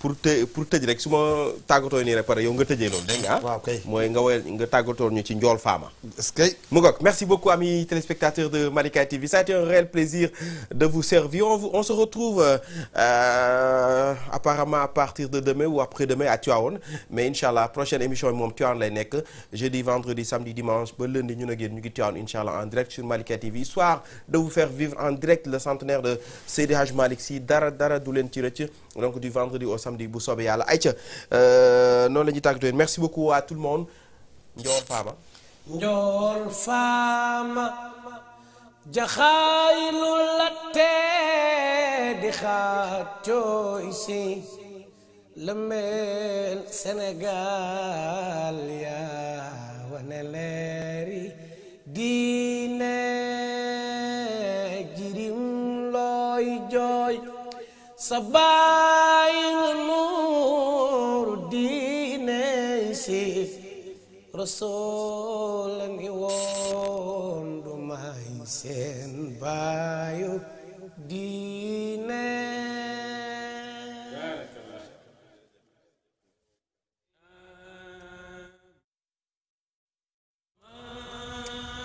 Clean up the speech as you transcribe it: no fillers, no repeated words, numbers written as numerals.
pour tëj rek su ma tàggatoo nii rek pare yow nga tëjee loolu dégg nga waaw kay mooy nga tàggatoo ñu ci Ndiol Fama. est-ce que. mu ngoog merci beaucoup amis téléspectateurs de Malika TV ça a été un réel plaisir de vous servir on se retrouve apparemment à partir de demain ou après-demain à Tivaouane mais inchallah prochaine émission yi moom Tivaouane lay nekk jeudi vendredi samedi dimanche ba lundi ñun ak yéen ñu ngi Tivaouane inchallah en direct sur Malika TV histoire de vous faire vivre en direct le centenaire de Seydi Hadj Malick Sy dara du leen ci rëcc donc du vendredi au samedi bu soobee yàlla ayca noonu la ñuy tàggatoo merci beaucoup à tout le monde Ndiol Fama. Ndiol Fama jaxaylu latte di xaatooy si lëmbeel Sénégal yaa wane leeri diine jirim looy jooy sa baay nga nuuru diine si Rasul ni woon du may seen baayu di